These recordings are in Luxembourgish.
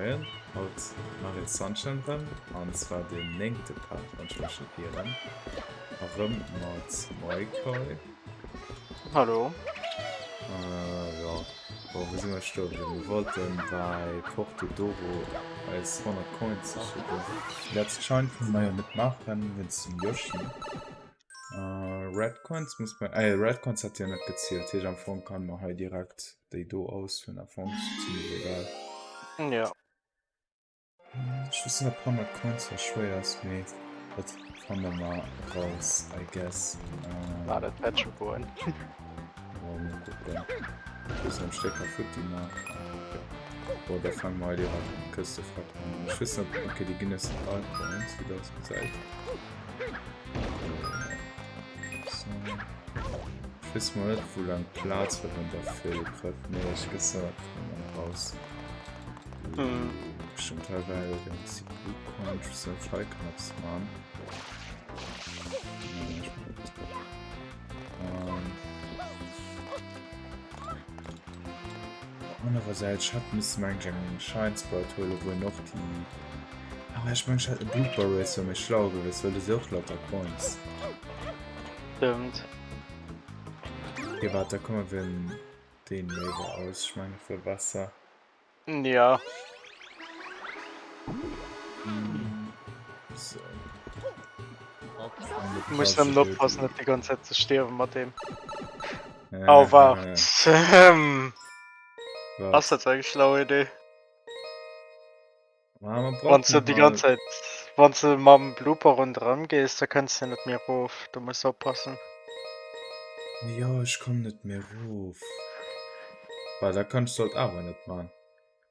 Moien, haut Mario Sunshine rëm, an zwar den néngte Part, wann ech mech net ieren. Erëm mat Moikoi. Hallo. Äh, jo, bon, wou si mer stoe bliwwen? Mir wollten bei Porto Doro eis 100 Coins siche goen. Let's Shine kënne mer jo net maachen, wéinst dem Yoshi. Äh, Red Coins muss man, äh, Red Coins hat jo net gezielt, heescht am Fong kann man hei direkt déi do auswählen, am Fong ist es ziemlich egal. Ja. Ech weess net, ob 100 Coins was schwéier ass, mee dat fanne mer raus, I guess. Ah, dat wäert scho goen. Ja, mol kucken. Do sinn am Stécker futti mar. Bon, da fange mer hei direkt mat Këstefrack an. Ech weess net, okay, déi ginn eis net all Coins, wéi dat ausgesäit. Ech weess mol net wou lang Plaz fir den der vill kritt. Nee, ech gëss dat raus. Hm. Bestimmt teilweise ganz die Blue Coin, ich weiß nicht, ob ich kann etwas machen. Nee, ich mach das. Ähm. Anerersäits, ech hätt missen mengen ech eng Shine Sprite huelen, wou een och déi Ah, ech mengen ech hätt e Blooper Race wär méi schlau gewiescht, well do si och lauter Coins. Stëmmt. Okay, waart, da komme wir deen léiwer aus. Ech mengen, dat wär besser. Ja. So. Muss nëmmen oppassen, net déi ganz Zäit ze stierwen mat deem. Oh, waart. Ass dat eng schlau Idee? Wann s de déi ganz Zäit, wann s de mam Blooper ronderëm gees, da kënns de net méi erof. Do muss de oppassen. Jo, ech komm net méi erof. Well da kann ech sollt awer net man.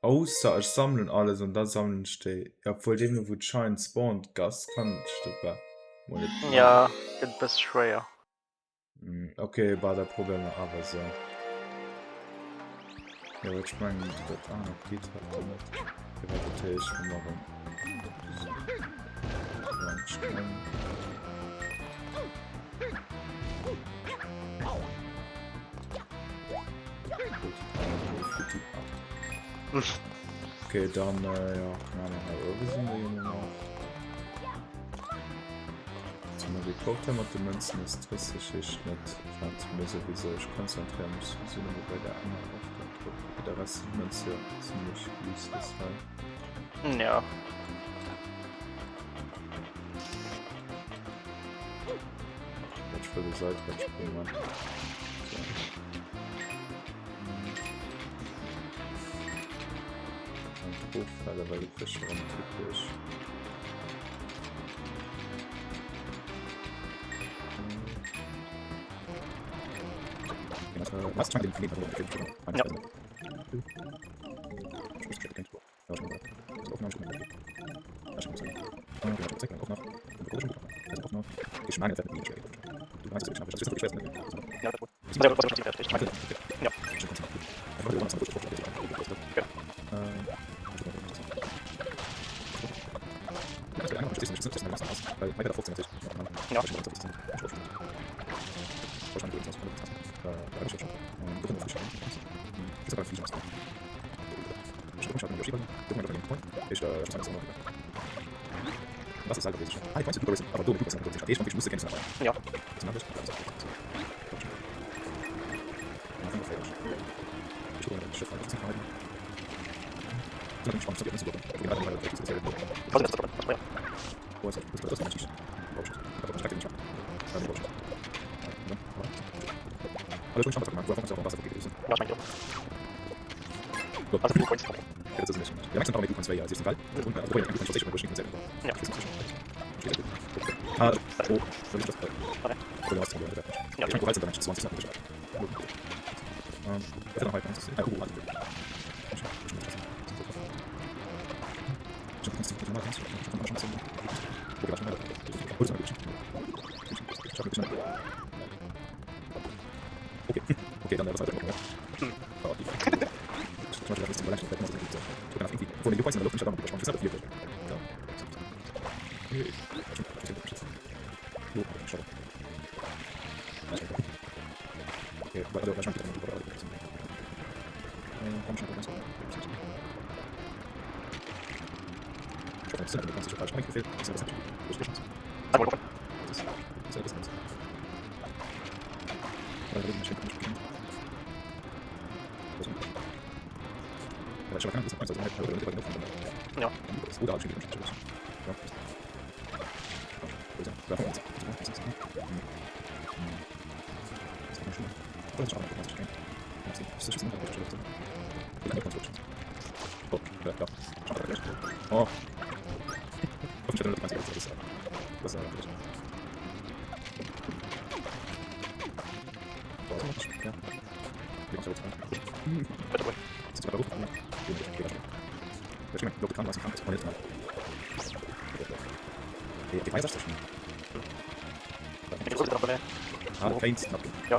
Ausser ech sammelen alles an da sammelen ech déi. Obwuel deemno wou d'Shine spawnt gass, kann ech dat bal mol net man. Ja, gëtt e bësse schwéier. Ok, bah da probéiere mer awer esou. Jo, ech mengen dat anert geet halt dann net. Okay, wat dat heescht, wa mer erëm esou laanscht kommen. Okay, dann äh, ja, keine Ahnung, hei oben sinn wir jo nach. Zum Reporter mat de Mënzen ass 30 heescht net wat mir souwisou. Ech konzentréiere mech souwisou nëmme bei der enger Aufgab drop. Fir de Rest sinn d'Mënze jo zimmlech useless hei. Ja. Ech wëll de Seitwärtssprung man. So. An d'Offälle well de Fëscher an typesch. Ja. Ja. Ja. Ja.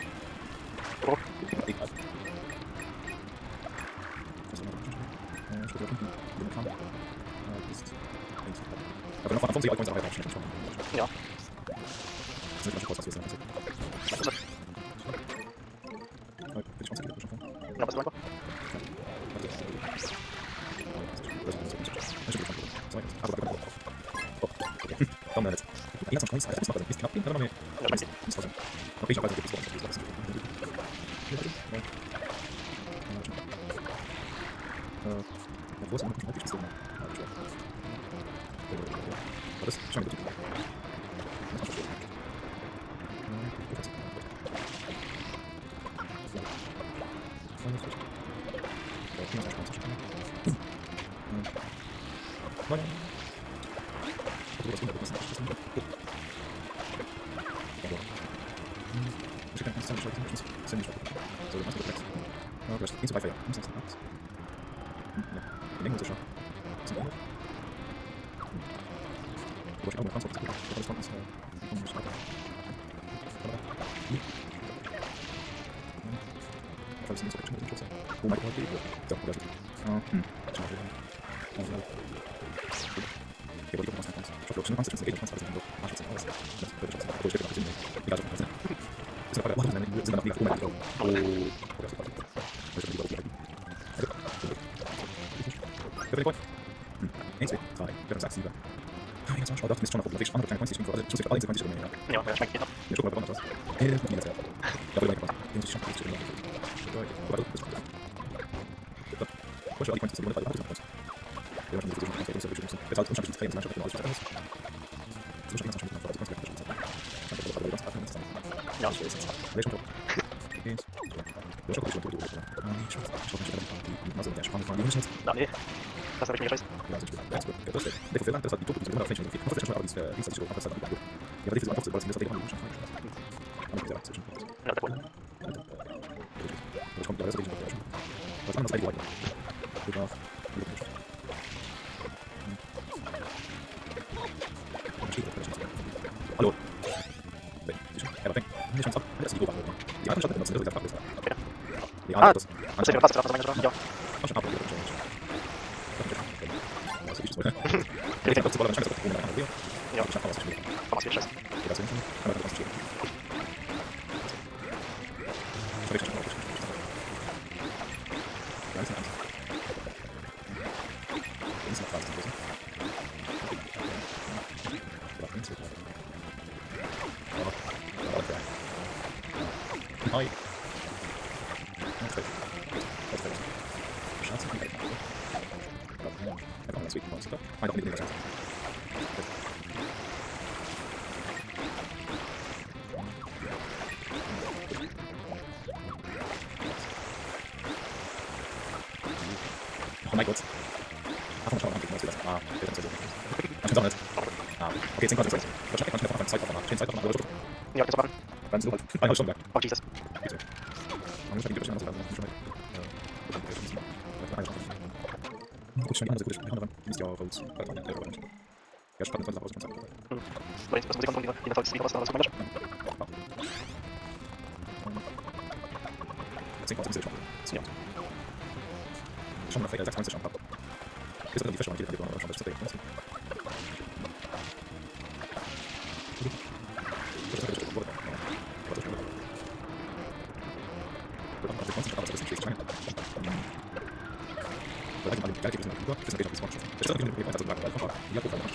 Ja.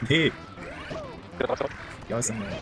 Nee! Ja, ist Mann.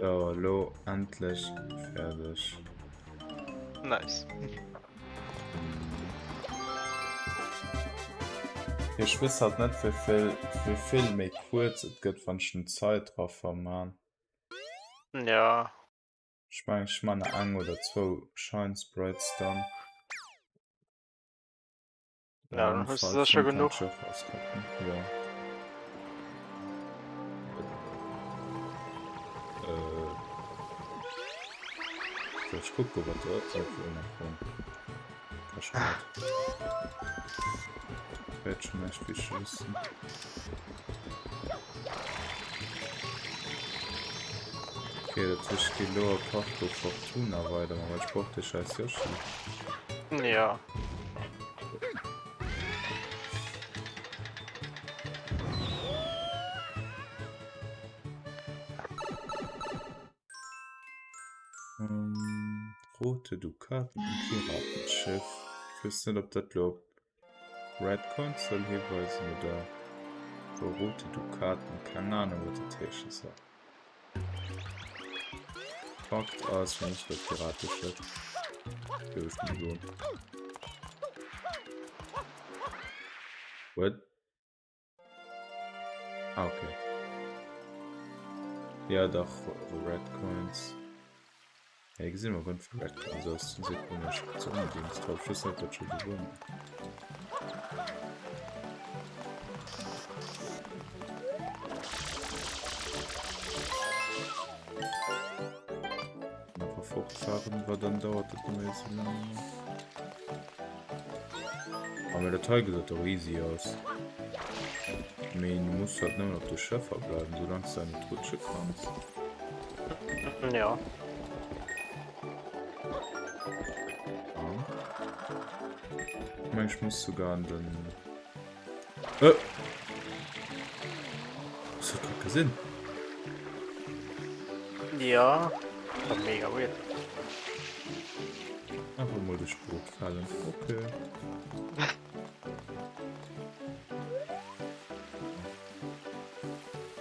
So, elo endlech fäerdeg. Nice. Ech weess halt net wéi vill wéi vill méi kuerz et gëtt wann ech den Zeitraffer man. Ja. Ech mengen ech man nach eng oder zwou Shine Sprites dann. Ja, dann hues du sécher genuch. Ja. Äh, soll ich gucken, was da ist? Ich werde schon echt wichtig wissen. Okay, dat heescht, ech gi lo a Parco Fortuna weider, ma ech brauch dee schäiss Yoshi. Ja. Ähm, rote Dukaten im Piratenschiff. Ich weess net, ob dat lo op Red Coins soll hiweisen oder rote Dukaten, keng Ahnung wat dat heesche soll. Fakt ass, mir musse bei d'Pirateschëff, géif ech mol soen. What? Ah, okay. Ja, dach, Red Coins. Hei gesi mer ganz vill Red Coins ass den se komesch ze onbedingt drauf. Ich wëss net, wat schon so wurm. Einfach fortfahren, war dann dauert dat net méi sou laang. Aber dat hei gesäit doch easy aus. Mee du muss halt nëmmen op de Schëffer bleiwen, solangs du net rutsche kanns. Ja. An? Ich mein, ich muss sogar an den... Äh! Hast du grad gesehen? Ja. War mega weird. Einfach mal durch Brot fallen. Okay.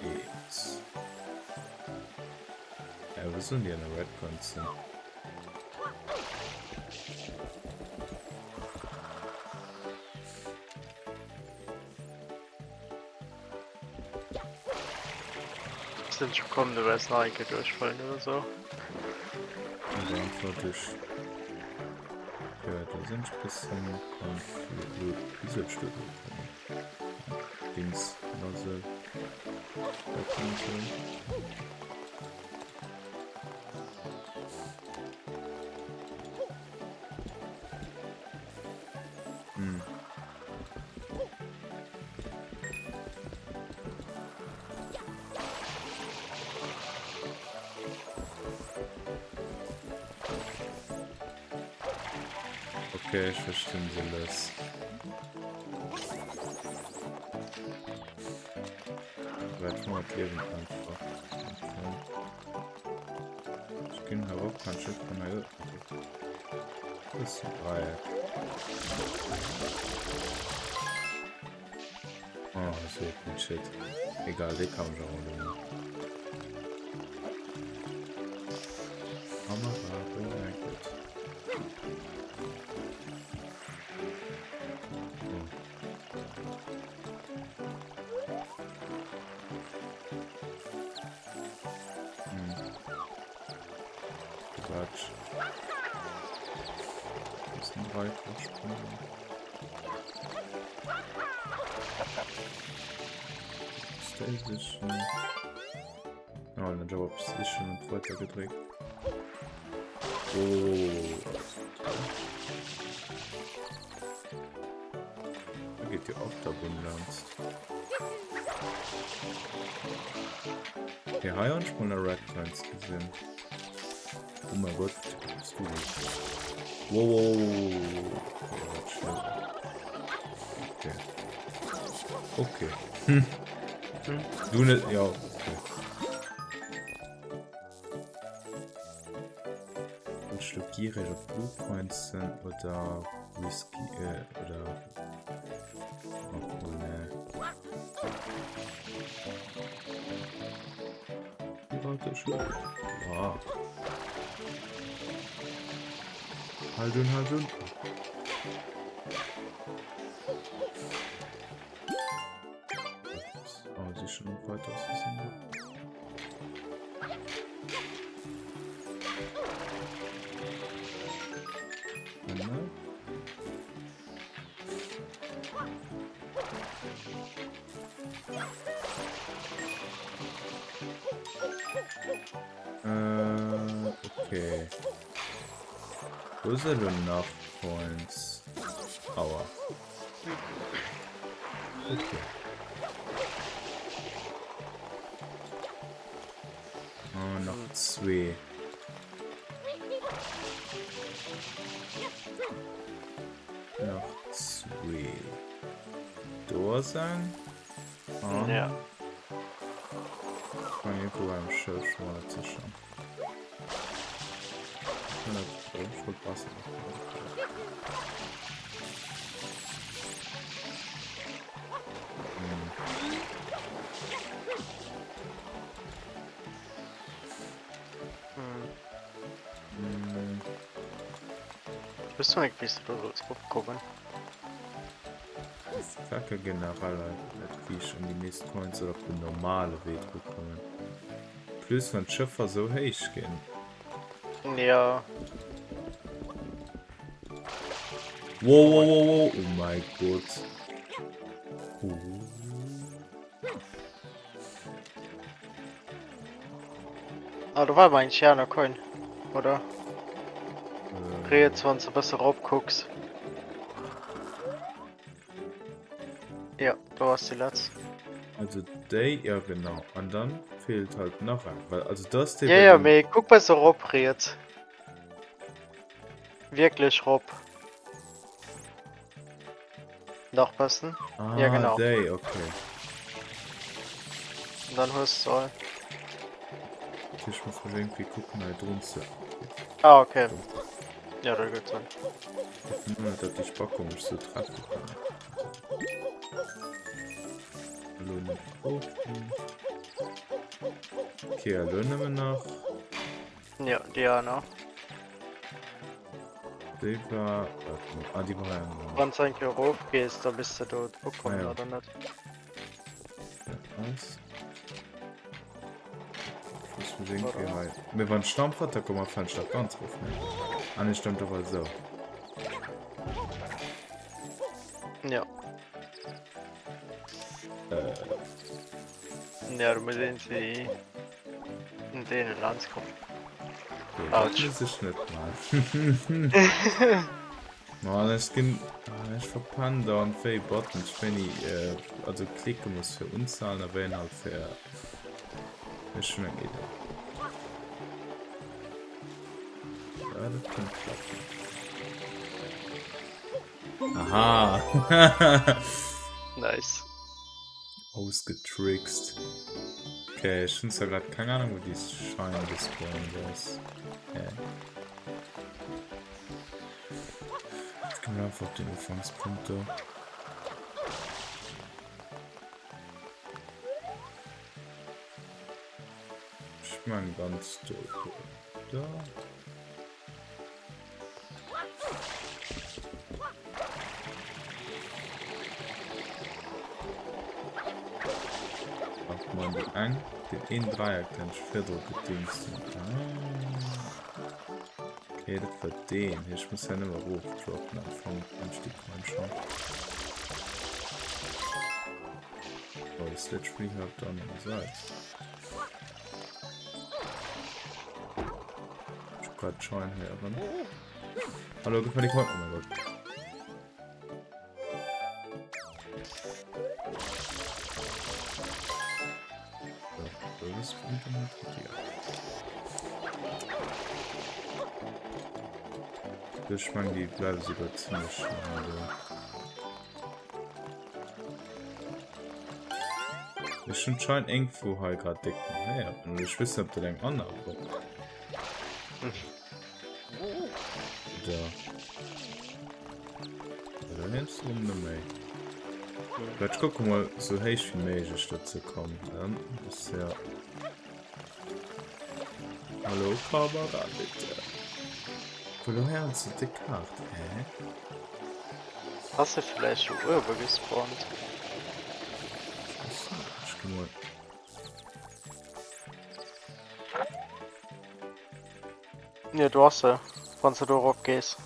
Eins. Ja, wo sollen die an der Red Coins sind? Sind schon kommen, du wirst noch enke durchfallen oder so. Also einfach durch. Ja, da sind ich bis zum Konflikt. Dings Nozzle. Hm. Okay, ich verstehe se less. Wat mat Liewen einfach. Okay. Ich ginn awer och kein Schiff von der Das ist ein Dreieck. Oh, so ein Shit. Egal, den kann ich auch noch. Hammer, oh mein Gott. Oh. Hm. Quatsch. Das ist ein Dreifachsprung. Station. Oh, dann Job ist schon und weiter gedreht. Oh. Da geht die Achterbahn längs. Okay, hei hunn ech mol nach Red Coins gesinn. Oh mein Gott, bist du das? Wow, wow, wow. Okay, wat schnell. Okay. Okay. Hm. Du net, ja, okay. Ech lo giereg op Blue Coins sinn oder Whisky, äh, oder... Obwohl, ne. Wow. Halt und halt und. Oh, sie ist schon noch weiter aus Äh, okay. Wo sind denn nach Points? Aua. Okay. Oh, nach zwei. Nach zwei. Do sein? Ah. Ja. Kann irgendwo beim Schild schon mal sicher. Hm. Bist du nicht, wéi du do solls eropkommen? Kacke generell net wéi ech un déi meescht Coins oder op den normale Wee dru kommen. Plus wann d'Schëffer sou héich ginn. Ja. Wow, wow, wow, wow. Oh mein Gott. Oh. Ah, do war awer eng aner Coin, oder? Äh. Riets, wann du e bësse rop kucks. Ja, do ass déi letz. Also déi, ja genau. An dann fehlt halt nach eng. Well, also das déi. Ja, ja, mee kuck besser rop riets. Wierklech rop. Nach bessen. Ah, ja, genau. Déi, okay. Und dann hues du all. Ich muss mal irgendwie gucken, hei drunter. Ah, okay. Ja, da gut dann. Nur, dass die Spackung mich so treffen kann. Hallo, noch aufgehen. Okay, hallo, nehmen wir nach. Ja, déi aner. Déi war... Ah, déi war eng. Wann du eng Kéier erof gees, da bist du do ukomm, ah, ja. oder net? Eis. Ich muss irgendwie hei. Mir wann Stampfer, da kommen wir Fenster ganz ruf, ne? Ah, ne, stimmt aber so. Ja. Äh. Ja, du musst irgendwie in deene Lanz kommen. Okay, muss ich net mal. Mann, ech ginn ah, ech verpannen da an wéi Button ech wéini äh, also klicke muss fir unzahlen a wéi halt fir ech schon eng Idee. Ja, dat kënnt klappen. Aha. nice. Ausgetrickst. Okay, ich finde zwar gerade keine Ahnung, wo die Schein gespawnt ist. Okay. Ich komme einfach auf den Anfangspunkt da. Ich meine ganz da. Da. Ach man, déi eng, deen een Dräieck, den ech virdru gedingst hunn. Ah. Okay, dat war deen. Ech muss ja nëmme erofdroppen am Fong an ech déi Coin schon. Oh, ist literally hier op der anerer Säit. Ich hab grad Schein héieren. Hallo, gib mir die Coin. Oh mein Gott. So, das bringt dann halt ja. Ich meine, die bleiben sogar ziemlich schnell da. Ech hunn d'Schein iergendwou hei grad déck héieren. Oder ech weess net, ob dat eng aner war. Oder. Oder nimmst du net méi. Ech kucke mol sou héich wéi méiglech do ze kommen. Dann ass ja. Hallo Kamera, bitte. Wouher hues du déi Kaart? Hä? Ass se vläicht do uewe gespawnt? Ech weess net, ech gi mol. Jo, do ass se, wann s de do erop gees.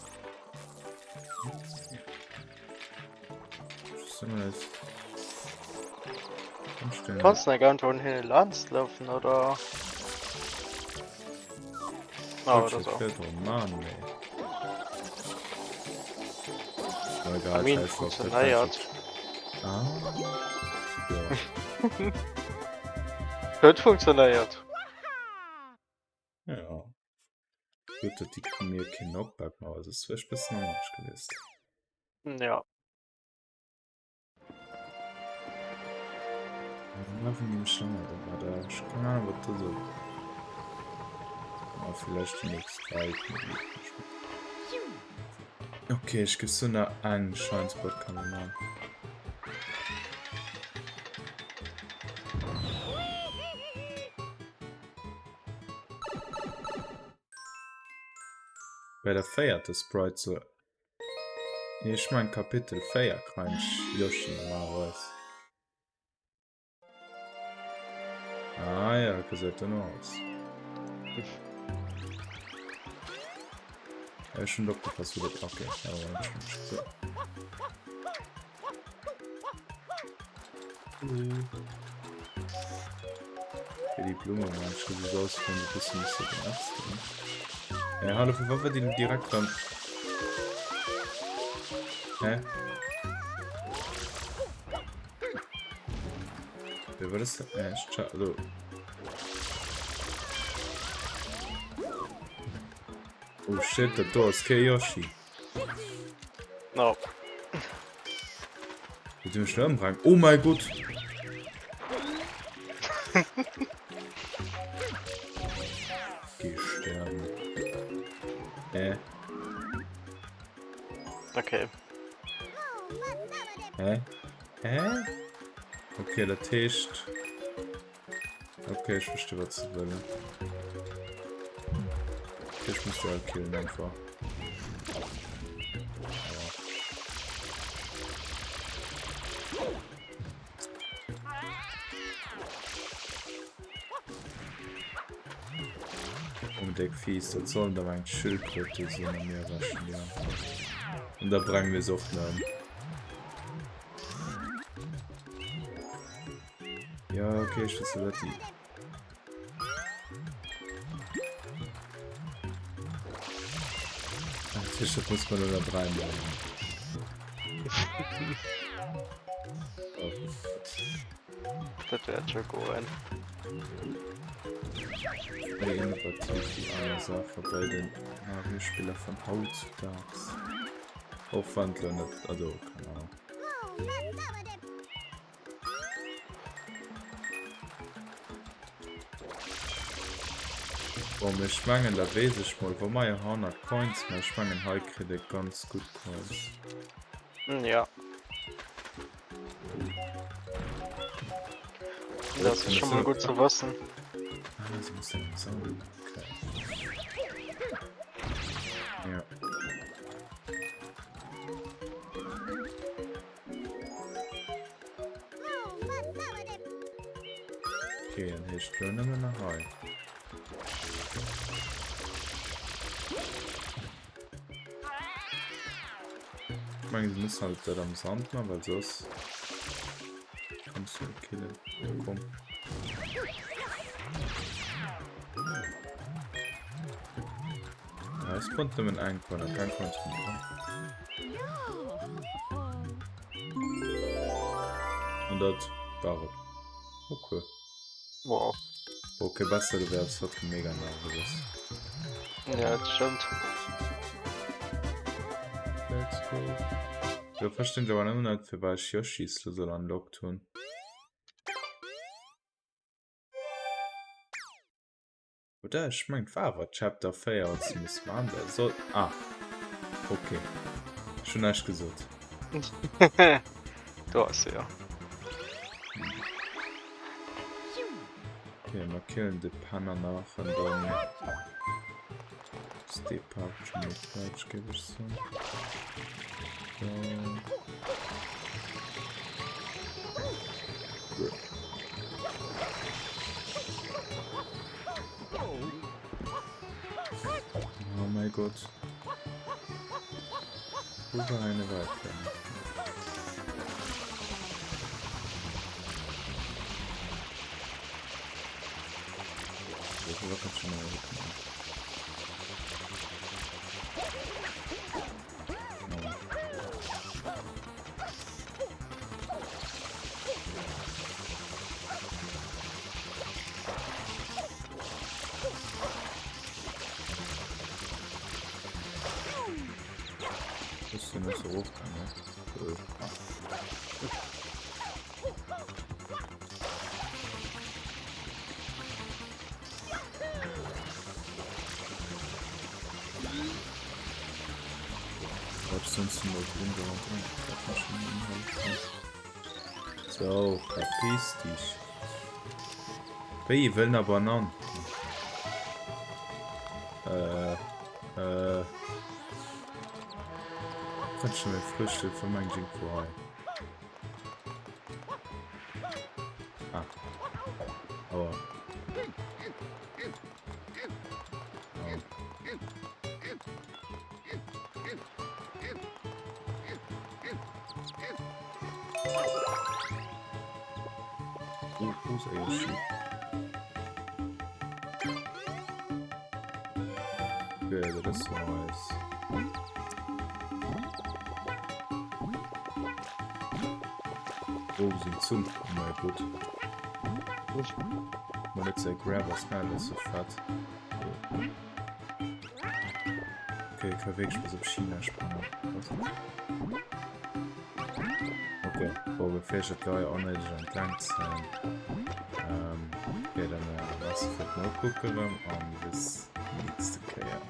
Kanns de net irgendwo hin laanscht laufen oder? Ah, oder so. Mann, ey. Oh, egal, Termin scheiß drauf, der funktionéiert. Ah. Ja. Huet funktionéiert. Ja. Gutt, datt déi mir keen Knockback maachen, soss wär ech bëssen am Arsch gewiescht. Ja. Machen die mich lange da war da. Ich keine Ahnung, was das ist. Ah, vielleicht die nächste Welt. Okay, ich gebe so eine eng Scheinspot kann man machen. Bei der véierte Sprite so Nee, ech mein Kapitel 4 kreien ech Yoshi normalerweis. Ah ja, gesäit dann aus. Ja, ech hun opgepasst, wou dat okay. Ja, aber schon so. Okay, die Blume man sieht so aus, wenn ein bisschen so genervt sind. Ja, hallo, von wann war die denn direkt dann? Hä? Wéi war das? Äh, ich check, also. Oh shit, dat do ass kee Yoshi. No. Huet Dir mech ëmbrengt? Oh mein Gott! Geh sterben. Hä? Okay. Hä? Hä? Okay, dat heescht... Okay, ech verstehe, wat se wëllen. Okay, ech muss déi all killen einfach. Oh, déck fies, dat sollen da eng Schildkröte sinn a mir erwächen, ja. Und da brengen wir se och net. Ja, okay, ich wusste, dass die... Ach, Tisch, das muss man nur da rein machen. Oh Gott. Dat wäert scho goen. Méi innovativ déi aner Saache bei den Mario-Spiller vun hautzudags. Och wann et lo net, also keine Ahnung. Bon, mee ech mengen dat weess ech mol, wa mer jo 100 Coins, mä ech mengen hei kritt ee ganz gutt Coins. Ja. Das ist schon mal gut zu wissen. Ah, sie muss ja sammeln. Okay. Ja. Okay, dann heescht lo nëmmen nach hei. Ich meine, du musst halt dat am Sand machen, weil sonst kannst du nicht killen. Ja, komm. Ja, es konnte nëmmen eng Coin, kein Coins méi, oder? An dat war et. Okay. Wow. Okay, besser du wärst hat mega nervös. Ja, das stimmt. Let's go. Jo, verstinn ech awer nëmmen net, firwat ech Yoshis lo soll unlocked hunn. Oder ech mengen et war awer Chapter 4 als de muss man da soll ah okay ech hunn näischt gesot. Do ass se jo. Okay, mer killen de Penner nach an dann ass dee Part scho mol fäerdeg géif ech soen. So. Oh mein Gott. Wo war eine weiter? Das war schon mal So, verpiss dich. Wéi wëll na Banan? Äh, äh. Kannst du mir Früchte von meinem Jingfu hei? Ah. Aua. Au. Oh, großer Yoshi. Okay, das ist nice. Oh, sind zum. Oh mein Gott. Mol net säi Grab ass mä e bësse fett. Okay, ka wierklech bis op China sprangen. Krass. Okay, bon, bevir ech dat hei onnéideg an d'Längt zéien. Ähm, okay, dann äh, merci fir d'Nokucken an bis nächste Kéier.